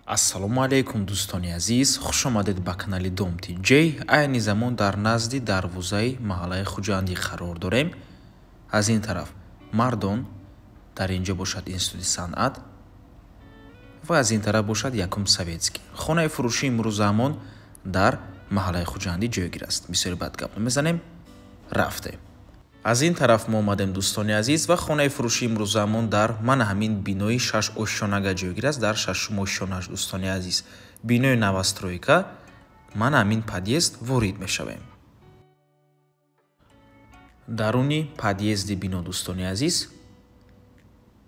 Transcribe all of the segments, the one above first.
Ассалому алайкум, дӯстони азиз, хуш омадед ба канали Дом ТҶ. Айни замон дар назди дарвозаи маҳаллаи Хуҷандӣ қарор дорем. Аз ин тараф Мардон, дар инҷо бошад Институти санъат ва аз ин тараф бошад Якум Советский. Хонаи фурӯшии имрӯзаамон дар маҳаллаи Хуҷандӣ ҷойгир аст. Бисёри бад гап намезанем, рафтем. Аз ин тараф мо омадем, дӯстони азиз, ва хонаи фурӯшии имрӯзаамон дар мана ҳамин бинои шаш ошёнага ҷойгир аст, дар шашум ошёнаш, дӯстони азиз. Бинои новостройка, мана ҳамин подъезд ворид мешавем. Даруни подъезди бино, дӯстони азиз,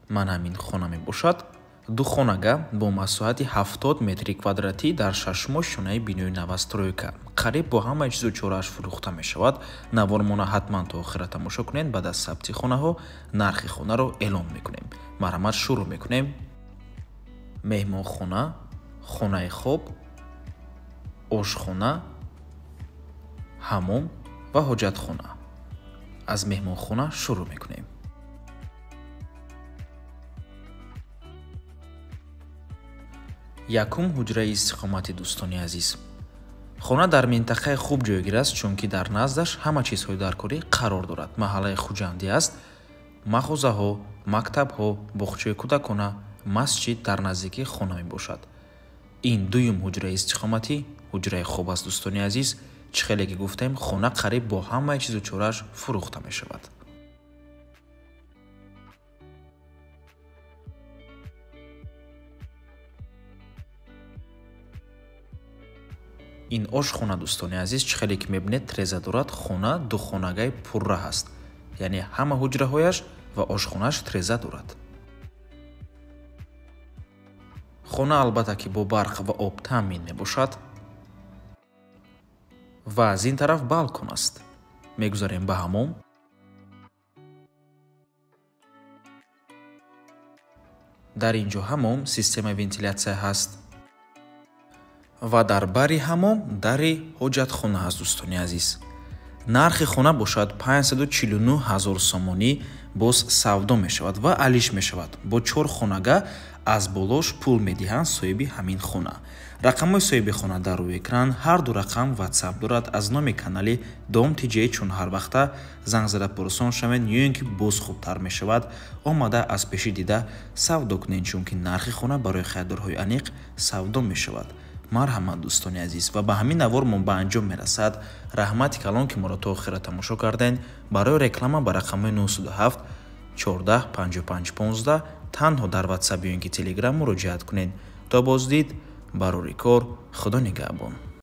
мана ҳамин хона мебошад. Ду хонага бо масоҳати 70 метри квадратӣ дар шашум ошёнаи бинои новостройка. Қариб бо ҳамаи чизу чорааш фурӯхта мешавад. Навормона ҳатман то охира тамошо кунед. Баъд аз сабти хонаҳо нархи хонаро эълон мекунем. Марҳамат, шурӯъ мекунем. Меҳмонхона, хонаи хоб, ошхона, ҳамом ва ҳоҷатхона. Аз меҳмонхона шурӯъ мекунем. Якум ҳуҷраи истиқомати, дӯстони азиз. Хона дар минтақаи хуб ҷойгир аст, чунки дар наздаш ҳама чизҳои даркорӣ қарор дорад. Маҳаллаи Хуҷандӣ аст. Мағозаҳо, мактабҳо, боғчаи кӯдакона, масҷид дар наздикии хона мебошад. Ин дуюм ҳуҷраи истиқоматӣ, ҳуҷраи хоб аст, дӯстони азиз. Чӣ хеле ки гуфтем, хона қариб бо ҳамаи чизу чорааш фурӯхта мешавад. Ин ошхона, дӯстони азиз, чӣ хеле ки мебинед, треза дорад. Хона духонагаи пурра ҳаст, яъне ҳама ҳуҷраҳояш ва ошхонааш треза дорад. Хона албатта ки бо барқ ва об таъмин мебошад ва аз ин тараф балкон аст. Мегузарем ба ҳамом. Дар ин ҷо ҳамом системаи вентилятсия ҳаст ва дар бари ҳамом дари ҳоҷатхона ҳаст, дӯстони азиз. Нархи хона бошад 549 ҳазор сомонӣ, боз савдо мешавад ва алиш мешавад. Бо 4 хонага аз болош пул медиҳанд соҳиби ҳамин хона. Рақамҳои соҳиби хона дар рӯи экран, ҳар ду рақам WhatsApp дорад аз номи канали Дом ТҶ, чун ҳар вақта занг зада пурсон шавед ё ин ки боз хубтар мешавад омада аз пеши дида савдо кунед, чунки нархи хона барои харидорҳои аниқ савдо мешавад. Марҳамат, дӯстони азиз, ва ба ҳамин навор мо ба анҷом мерасад. Раҳмати калон, ки моро то охира тамошо кардед. Барои реклама ба рақамҳои 907 14 55 15 танҳо дар WhatsApp ё ин ки Telegram муроҷиат кунед. То боздид, барори кор, Худо нигаҳбон.